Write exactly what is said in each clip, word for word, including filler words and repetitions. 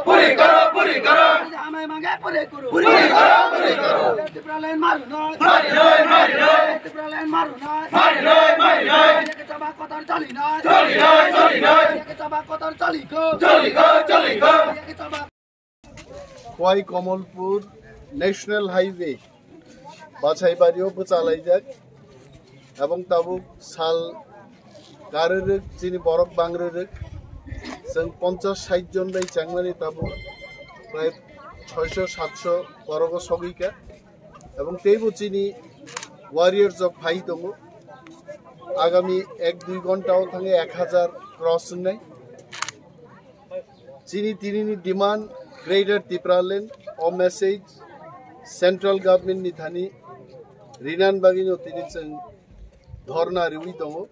Puri karo, puri karo. Puri karo, puri karo. Tipraland maru noi. Mari noi, mari noi. Tipraland maru noi. Mari noi, mari noi. Chaba kotor choli noi. Choli noi, choli noi. Chaba kotor choli ko. Choli ko, choli ko. Khowai Kamalpur National Highway Bachaibari o bwchalaijak, ebong tabuk sal karwrwk chini borok bangrwrwk, chwng ponchash sait jon bai chengmani tabuk prai soisho satso borok o sogwikha, ebong teibo chini warriors rok phai tongo, agami ek dui ghonta o thangwi ek hajar cross wngnai. Chini tinini demand Greater Tipraland o message central government ni thani rinan bagwi no tini chwng dhorna riwi tongo.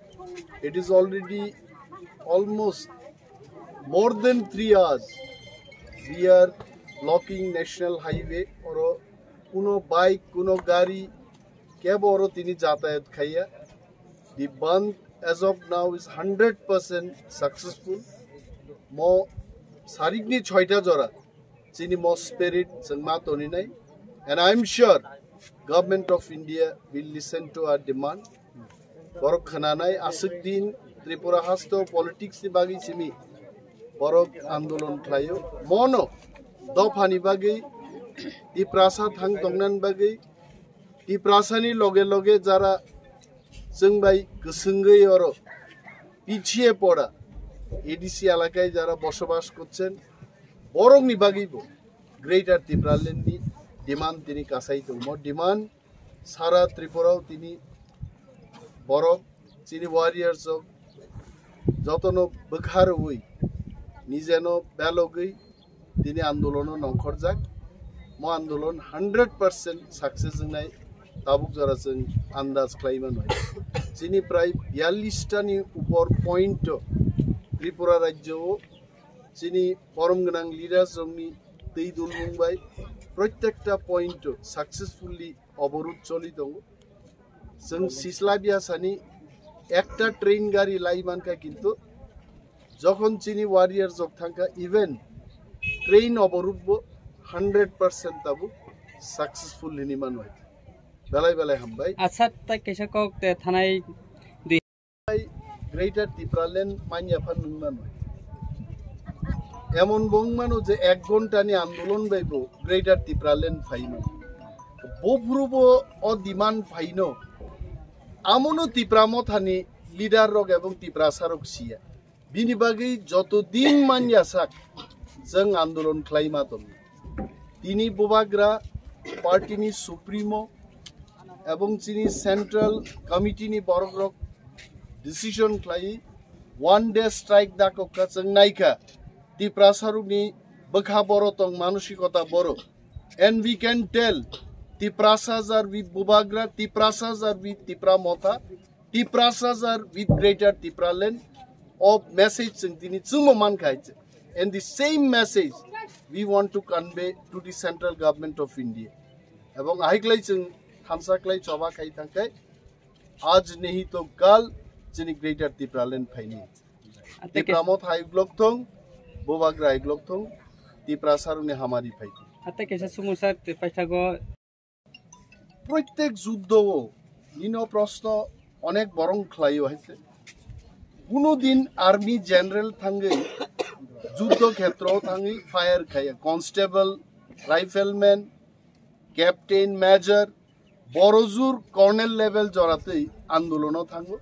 It is already almost more than three hours we are blocking national highway, oro kuno bike, kuno gari kebo oro tini jatayat khaiya. The bandh as of now is hundred percent successful. Mo sarikni choita jora chini mo spirit chwng ma toninai. And I am sure Government of India will listen to our demand. Borok khwnanai aswk din Tripura hasto politics ni bagwi simi borok andolon khlaio. Mono dophani bagwi, Tiprasa thang tongnani bagwi, Tiprasani loge loge jara chwng bai kwswngwi oro pichhiye pora A D C elakai jara bosobas korchen, borokni bagwibo Greater Tipraland ni demand tini kasai tongmo. Demand sara Tripura o tini borok chini warriors rok jotono bwkha rwui nijeno belogwi tini andolono nongkhorjak. Mo andolon hundred percent success wngnai tabuk jora chwng andaj khlai mano. Chini prai biyallish ta ni upor point o Tripura rajyo o chini borom gwnang leaders rokni twi dulmung bai protekta point o successfully oborud choli tongo. Chwng sisla biya sani ekta train gari lai mankha, kintu jokhon chini warriors rok thangkha, even train oborud bo hundred percent tabuk successful hini mano. Belai belai hambai. Acha, tai kaisa kok te thanai. Greater Tipraland manya phan nung mano. Emon bo wng mano je ek ghonta ni andolon bai bo Greater Tipraland phai mano. Bo phuru bo o demand phai no. Amono Tipra Motha ni leader rok ebong Tiprasa rok siya. Bini bagwi joto din manya sak chwng andolon khlai ma tongo. Tini bubagra party ni supremo ebong chini central committee ni borok rok decision khlai one day strike dakok kha chwng naikha Tiprasa rok ni bwkha boro tong manosikota boro, and we can tell Tiprasa are with bubagra, Tiprasa are with Tipra Motha, Tiprasa are with Greater Tipraland. O message chwng tini chwngmo mankha hai. And the same message we want to convey to the central government of India. Ebong ahai klai chwng thansa klai choba khai thangkhai, aaj nahi to kal chini Greater Tipraland phaini. Ate Tipra Motha hai glok thong, bubagra hai glok thong, Tiprasa rokni hamari phai thong. Ate kaisa sumung sir, te paithago. Proitek juddo o nini o proshno onek borong khlaio hai se. Kuno din army general thangwi juddo khetro o thangwi fire khaiya, constable, rifleman, captain, major, borojur colonel level joratwi andolono thango.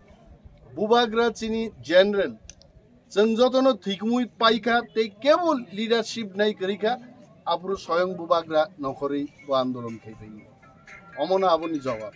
Bubagra chini general chwng jotono thwikhumwi paikha tei kebo leadership nai kwrwikha, aphuru soyong bubagra nokhorwi bo andolon khai phaini. Omono aboni jawab.